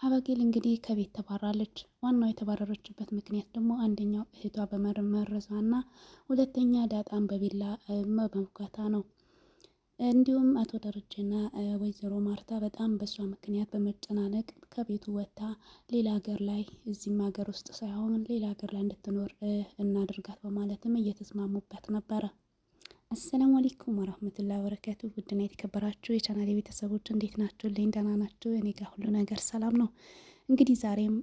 አበጌል እንግዲህ ከቤት ተባራለች። ዋናው የተባረረችበት ምክንያት ደግሞ አንደኛው እህቷ በመመረዟ እና ሁለተኛ ዳጣን በቢላ በመውጋቷ ነው። እንዲሁም አቶ ደረጀና ወይዘሮ ማርታ በጣም በእሷ ምክንያት በመጨናነቅ ከቤቱ ወጥታ ሌላ ሀገር ላይ፣ እዚህም ሀገር ውስጥ ሳይሆን ሌላ ሀገር ላይ እንድትኖር እናድርጋት በማለትም እየተስማሙበት ነበረ። السلام عليكم ورحمة الله وبركاته። ውድና የተከበራችሁ የቻናሌ ቤተሰቦች እንዴት ናችሁ? ልኝ ደህና ናችሁ? እኔ ጋር ሁሉ ነገር ሰላም ነው። እንግዲህ ዛሬም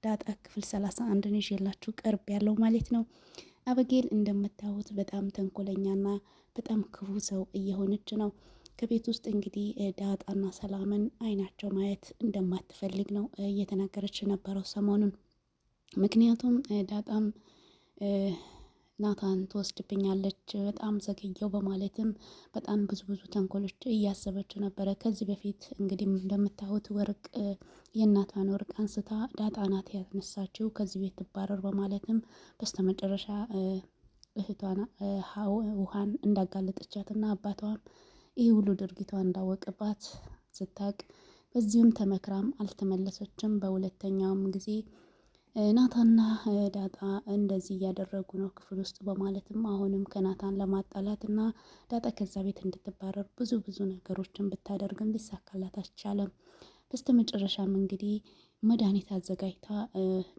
ዳጣ ክፍል 31ን ይዤላችሁ ቅርብ ያለው ማለት ነው። አበጌል እንደምታዩት በጣም ተንኮለኛና በጣም ክፉ ሰው እየሆነች ነው። ከቤት ውስጥ እንግዲህ ዳጣና ሰላምን አይናቸው ማየት እንደማትፈልግ ነው እየተናገረች የነበረው ሰሞኑን። ምክንያቱም ዳጣም ናታን ትወስድብኛለች፣ በጣም ዘገየው በማለትም በጣም ብዙ ብዙ ተንኮሎች እያሰበች ነበረ። ከዚህ በፊት እንግዲህ እንደምታዩት ወርቅ፣ የእናቷን ወርቅ አንስታ ዳጣ ናት ያነሳችው፣ ከዚህ ቤት ትባረር በማለትም በስተመጨረሻ እህቷን ውሃን እንዳጋለጠቻት እና አባቷም ይህ ሁሉ ድርጊቷ እንዳወቅባት ስታቅ በዚሁም ተመክራም አልተመለሰችም። በሁለተኛውም ጊዜ ናታና ዳጣ እንደዚህ እያደረጉ ነው ክፍል ውስጥ በማለትም አሁንም ከናታን ለማጣላት እና ዳጣ ከዛ ቤት እንድትባረር ብዙ ብዙ ነገሮችን ብታደርግም ሊሳካላት አልቻለም። በስተመጨረሻም እንግዲህ መድኃኒት አዘጋጅታ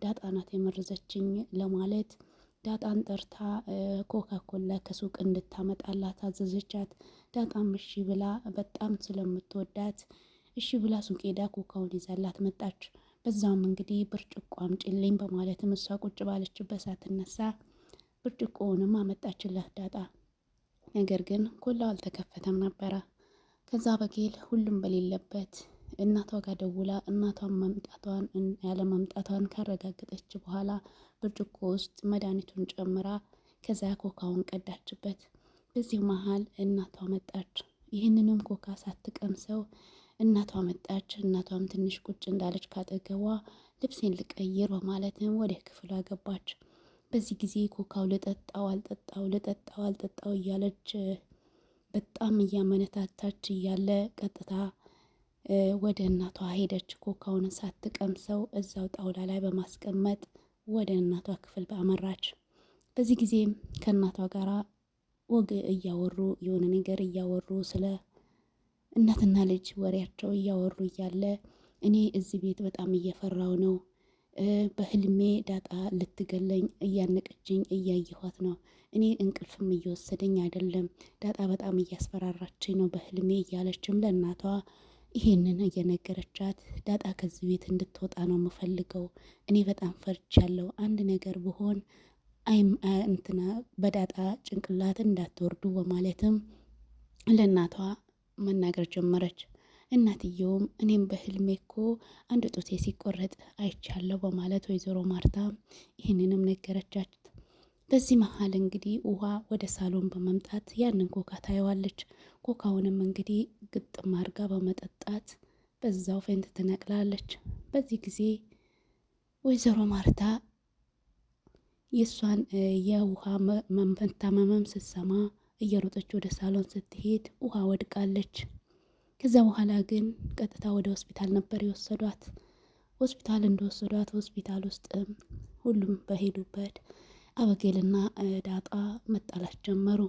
ዳጣ ናት የመረዘችኝ ለማለት ዳጣን ጠርታ ኮካ ኮላ ከሱቅ እንድታመጣላት አዘዘቻት። ዳጣም እሺ ብላ በጣም ስለምትወዳት እሺ ብላ ሱቅ ሄዳ ኮካውን ይዛላት መጣች። በዛውም እንግዲህ ብርጭቆ አምጪልኝ በማለትም እሷ ቁጭ ባለችበት ሳትነሳ ብርጭቆውንም አመጣችላት ዳጣ። ነገር ግን ኮላው አልተከፈተም ነበረ። ከዛ በጌል ሁሉም በሌለበት እናቷ ጋር ደውላ እናቷን መምጣቷን ያለ መምጣቷን ካረጋገጠች በኋላ ብርጭቆ ውስጥ መድኃኒቱን ጨምራ ከዛ ኮካውን ቀዳችበት። በዚህ መሀል እናቷ መጣች። ይህንንም ኮካ ሳትቀምሰው እናቷ መጣች። እናቷም ትንሽ ቁጭ እንዳለች ካጠገቧ ልብሴን ልቀይር በማለትም ወደ ክፍሏ ገባች። በዚህ ጊዜ ኮካው ልጠጣው አልጠጣው ልጠጣው አልጠጣው እያለች በጣም እያመነታታች እያለ ቀጥታ ወደ እናቷ ሄደች። ኮካውን ሳትቀምሰው እዛው ጣውላ ላይ በማስቀመጥ ወደ እናቷ ክፍል አመራች። በዚህ ጊዜ ከእናቷ ጋር ወግ እያወሩ፣ የሆነ ነገር እያወሩ፣ ስለ እናትና ልጅ ወሬያቸው እያወሩ እያለ እኔ እዚህ ቤት በጣም እየፈራው ነው። በህልሜ ዳጣ ልትገለኝ እያነቀችኝ እያየኋት ነው። እኔ እንቅልፍም እየወሰደኝ አይደለም። ዳጣ በጣም እያስፈራራችኝ ነው በህልሜ እያለችም ለእናቷ ይሄንን እየነገረቻት፣ ዳጣ ከዚህ ቤት እንድትወጣ ነው የምፈልገው። እኔ በጣም ፈርቻለሁ። አንድ ነገር ብሆን አይም እንትና በዳጣ ጭንቅላት እንዳትወርዱ በማለትም ለእናቷ መናገር ጀመረች። እናትየውም እኔም በህልሜ እኮ አንድ ጡቴ ሲቆረጥ አይቻለሁ በማለት ወይዘሮ ማርታ ይህንንም ነገረቻት። በዚህ መሀል እንግዲህ ውሃ ወደ ሳሎን በመምጣት ያንን ኮካ ታየዋለች። ኮካውንም እንግዲህ ግጥም አድርጋ በመጠጣት በዛው faint ትነቅላለች። በዚህ ጊዜ ወይዘሮ ማርታ የእሷን የውሃ መታመመም ስትሰማ እየሮጠች ወደ ሳሎን ስትሄድ ውሃ ወድቃለች። ከዛ በኋላ ግን ቀጥታ ወደ ሆስፒታል ነበር የወሰዷት። ሆስፒታል እንደወሰዷት ሆስፒታል ውስጥ ሁሉም በሄዱበት አበጌልና ዳጣ መጣላት ጀመሩ።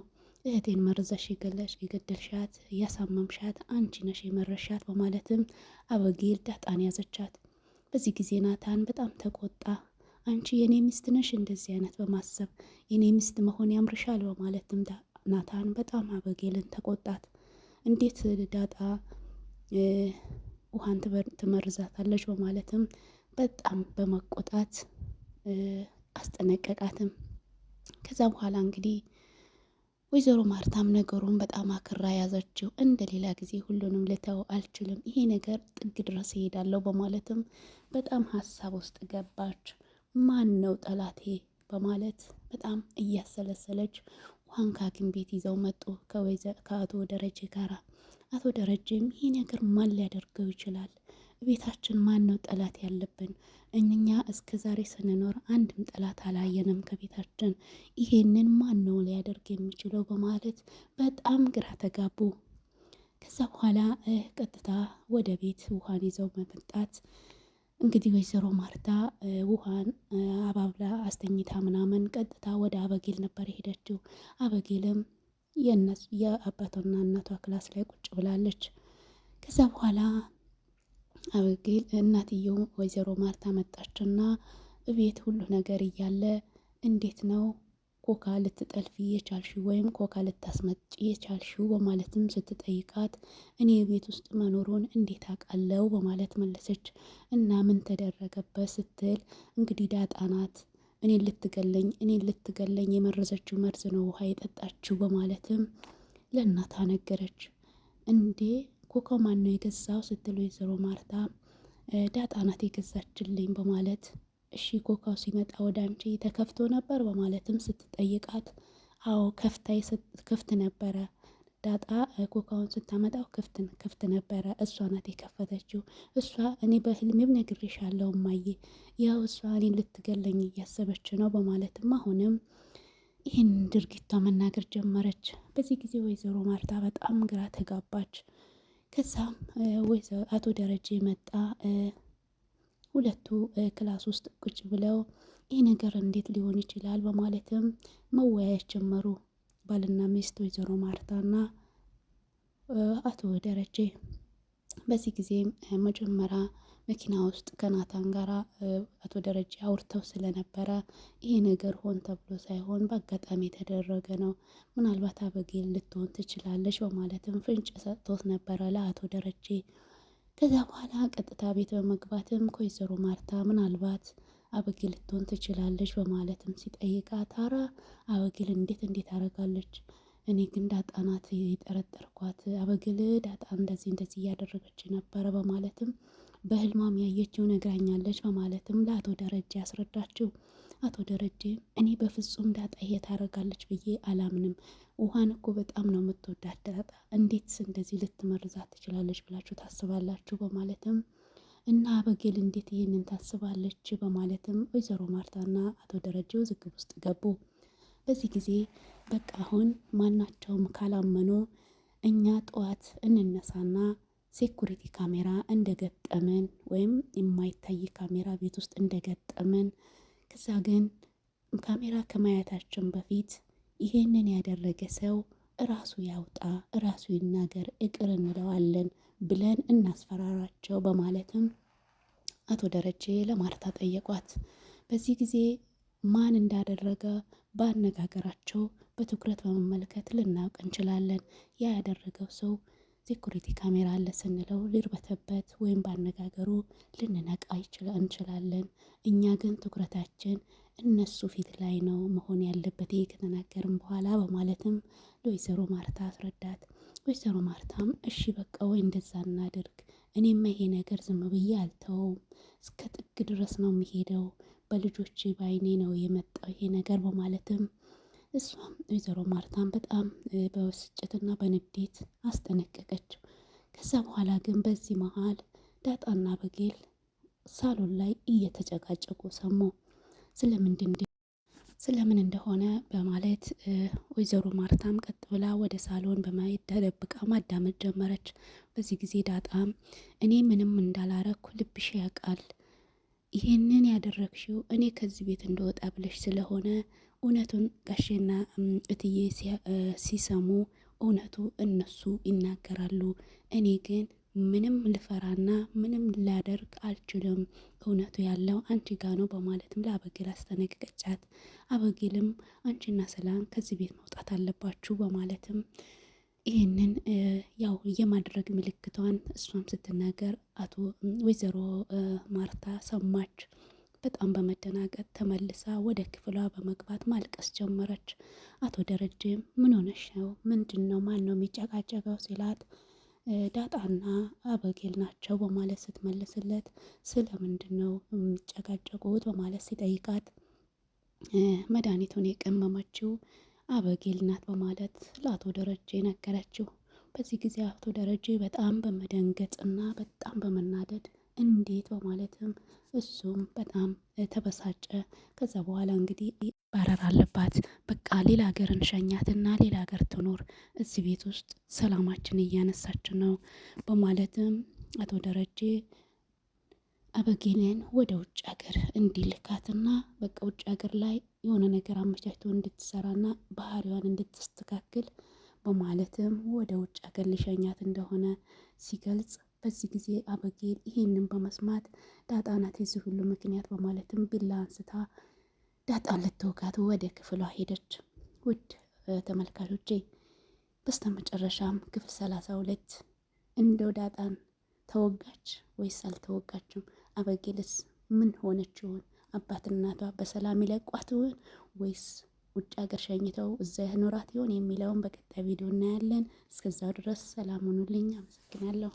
እህቴን መርዘሽ የገለሽ የገደልሻት ያሳመምሻት አንቺ ነሽ የመረሻት በማለትም አበጌል ዳጣን ያዘቻት። በዚህ ጊዜ ናታን በጣም ተቆጣ። አንቺ የኔ ሚስት ነሽ እንደዚህ አይነት በማሰብ የኔ ሚስት መሆን ያምርሻል በማለትም ናታን በጣም አበጌልን ተቆጣት። እንዴት ዳጣ ውሃን ትመርዛታለች በማለትም በጣም በመቆጣት አስጠነቀቃትም። ከዛ በኋላ እንግዲህ ወይዘሮ ማርታም ነገሩን በጣም አክራ ያዘችው። እንደ ሌላ ጊዜ ሁሉንም ልተው አልችልም፣ ይሄ ነገር ጥግ ድረስ ይሄዳለሁ በማለትም በጣም ሀሳብ ውስጥ ገባች። ማን ነው ጠላቴ በማለት በጣም እያሰለሰለች ውሃን ከሐኪም ቤት ይዘው መጡ ከአቶ ደረጀ ጋራ። አቶ ደረጀም ይህ ነገር ማን ሊያደርገው ይችላል? ቤታችን ማን ነው ጠላት ያለብን? እኛ እስከ ዛሬ ስንኖር አንድም ጠላት አላየንም ከቤታችን። ይሄንን ማን ነው ሊያደርግ የሚችለው? በማለት በጣም ግራ ተጋቡ። ከዛ በኋላ ቀጥታ ወደ ቤት ውሃን ይዘው መምጣት እንግዲህ ወይዘሮ ማርታ ውሃን አባብላ አስተኝታ ምናምን ቀጥታ ወደ አበጌል ነበር የሄደችው። አበጌልም የአባቷና እናቷ class ላይ ቁጭ ብላለች። ከዛ በኋላ አበጌል እናትየው ወይዘሮ ማርታ መጣችና እቤት ሁሉ ነገር እያለ እንዴት ነው ኮካ ልትጠልፊ የቻልሽው ወይም ኮካ ልታስመጪ የቻልሽው በማለትም ስትጠይቃት እኔ ቤት ውስጥ መኖሩን እንዴት አውቃለሁ በማለት መለሰች። እና ምን ተደረገበት ስትል እንግዲህ ዳጣ ናት እኔን ልትገለኝ እኔን ልትገለኝ የመረዘችው መርዝ ነው ውሃ የጠጣችው በማለትም ለእናታ ነገረች። እንዴ ኮካው ማን ነው የገዛው ስትል ወይዘሮ ማርታ ዳጣ ናት የገዛችልኝ በማለት እሺ ኮካው ሲመጣ ወደ አንቺ ተከፍቶ ነበር በማለትም ስትጠይቃት አዎ ከፍታ ክፍት ነበረ። ዳጣ ኮካውን ስታመጣው ክፍት ነበረ። እሷ ናት የከፈተችው። እሷ እኔ በህልሜም ነግሬሻለሁ እማዬ፣ ያው እሷ እኔን ልትገለኝ እያሰበች ነው በማለትም አሁንም ይህን ድርጊቷ መናገር ጀመረች። በዚህ ጊዜ ወይዘሮ ማርታ በጣም ግራ ተጋባች። ከዛም አቶ ደረጀ መጣ። ሁለቱ class ውስጥ ቁጭ ብለው ይህ ነገር እንዴት ሊሆን ይችላል በማለትም መወያየት ጀመሩ። ባልና ሚስት ወይዘሮ ማርታና አቶ ደረጀ። በዚህ ጊዜ መጀመሪያ መኪና ውስጥ ከናታን ጋር አቶ ደረጀ አውርተው ስለነበረ ይሄ ነገር ሆን ተብሎ ሳይሆን በአጋጣሚ የተደረገ ነው፣ ምናልባት አበጌል ልትሆን ትችላለች በማለትም ፍንጭ ሰጥቶት ነበረ ለአቶ ደረጀ። ከዛ በኋላ ቀጥታ ቤት በመግባትም ከወይዘሮ ማርታ ምናልባት አበጌል ልትሆን ትችላለች በማለትም ሲጠይቃት፣ አረ አበጌል እንዴት እንዴት አደርጋለች? እኔ ግን ዳጣ ናት የጠረጠርኳት፣ አበጌል ዳጣ እንደዚህ እንደዚህ እያደረገች ነበረ በማለትም በህልሟም ያየችው ነግራኛለች በማለትም ለአቶ ደረጀ ያስረዳችው። አቶ ደረጀ እኔ በፍጹም ዳጣ ይሄ ታደርጋለች ብዬ አላምንም። ውሃን እኮ በጣም ነው የምትወዳት ዳጣ፣ እንዴት እንደዚህ ልትመርዛት ትችላለች ብላችሁ ታስባላችሁ? በማለትም እና አበጌል እንዴት ይህንን ታስባለች? በማለትም ወይዘሮ ማርታና አቶ ደረጀ ውዝግብ ውስጥ ገቡ። በዚህ ጊዜ በቃ አሁን ማናቸውም ካላመኑ እኛ ጠዋት እንነሳና security ካሜራ እንደገጠምን ወይም የማይታይ ካሜራ ቤት ውስጥ እንደገጠምን ከዛ ግን ካሜራ ከማየታችን በፊት ይሄንን ያደረገ ሰው እራሱ ያውጣ፣ እራሱ ይናገር፣ ይቅር እንለዋለን ብለን እናስፈራራቸው በማለትም አቶ ደረጀ ለማርታ ጠየቋት። በዚህ ጊዜ ማን እንዳደረገ በአነጋገራቸው በትኩረት በመመልከት ልናውቅ እንችላለን። ያ ያደረገው ሰው security ካሜራ አለ ስንለው ሊርበተበት ወይም ባነጋገሩ ልንነቃ እንችላለን። እኛ ግን ትኩረታችን እነሱ ፊት ላይ ነው መሆን ያለበት፣ ይህ ከተናገርም በኋላ በማለትም ለወይዘሮ ማርታ አስረዳት። ወይዘሮ ማርታም እሺ በቃ ወይ እንደዛ እናድርግ፣ እኔማ ይሄ ነገር ዝም ብዬ አልተውም፣ እስከ ጥግ ድረስ ነው የሚሄደው፣ በልጆቼ በአይኔ ነው የመጣው ይሄ ነገር በማለትም እሷም ወይዘሮ ማርታን በጣም በብስጭትና በንዴት አስጠነቀቀችው። ከዛ በኋላ ግን በዚህ መሀል ዳጣና በጌል ሳሎን ላይ እየተጨቃጨቁ ሰሙ። ስለምንድን ስለምን እንደሆነ በማለት ወይዘሮ ማርታም ቀጥ ብላ ወደ ሳሎን በማየት ተደብቃ ማዳመጥ ጀመረች። በዚህ ጊዜ ዳጣም እኔ ምንም እንዳላረኩ ልብሽ ያውቃል፣ ይሄንን ያደረግሽው እኔ ከዚህ ቤት እንደወጣ ብለሽ ስለሆነ እውነቱን ጋሼና እትዬ ሲሰሙ እውነቱ እነሱ ይናገራሉ። እኔ ግን ምንም ልፈራና ምንም ላደርግ አልችልም፣ እውነቱ ያለው አንቺ ጋ ነው በማለትም ለአበጌል አስጠነቀቀቻት። አበጌልም አንቺና ሰላም ከዚህ ቤት መውጣት አለባችሁ በማለትም ይህንን ያው የማድረግ ምልክቷን እሷም ስትናገር አቶ ወይዘሮ ማርታ ሰማች። በጣም በመደናገጥ ተመልሳ ወደ ክፍሏ በመግባት ማልቀስ ጀመረች። አቶ ደረጀ ምን ሆነሽ ነው? ምንድን ነው? ማን ነው የሚጨቃጨቀው? ሲላት ዳጣና አበጌል ናቸው በማለት ስትመልስለት ስለምንድን ነው የሚጨቃጨቁት በማለት ሲጠይቃት መድኃኒቱን የቀመመችው አበጌል ናት በማለት ለአቶ ደረጀ ነገረችው። በዚህ ጊዜ አቶ ደረጀ በጣም በመደንገጥና በጣም በመናደድ እንዴት በማለትም እሱም በጣም ተበሳጨ። ከዛ በኋላ እንግዲህ ባረር አለባት በቃ ሌላ ሀገር እንሸኛትና ሌላ ሀገር ትኖር፣ እዚህ ቤት ውስጥ ሰላማችን እያነሳች ነው በማለትም አቶ ደረጀ አበጌልን ወደ ውጭ ሀገር እንዲልካትና በቃ ውጭ ሀገር ላይ የሆነ ነገር አመቻችቶ እንድትሰራና ባህሪዋን እንድትስተካከል በማለትም ወደ ውጭ ሀገር ሊሸኛት እንደሆነ ሲገልጽ፣ በዚህ ጊዜ አበጌል ይህንን በመስማት ዳጣ ናት የዚህ ሁሉ ምክንያት በማለትም ቢላ አንስታ ዳጣን ልትወጋት ወደ ክፍሏ ሄደች። ውድ ተመልካቾቼ በስተመጨረሻም ክፍል 32 እንደው ዳጣን ተወጋች ወይስ አልተወጋችም? አበጌልስ ምን ሆነች ይሆን? አባት እናቷ በሰላም ይለቋት ይሆን ወይስ ውጭ ሀገር ሸኝተው እዛ ያኖራት ይሆን የሚለውን በቀጣይ ቪዲዮ እናያለን። እስከዛው ድረስ ሰላም ሁኑልኝ። አመሰግናለሁ።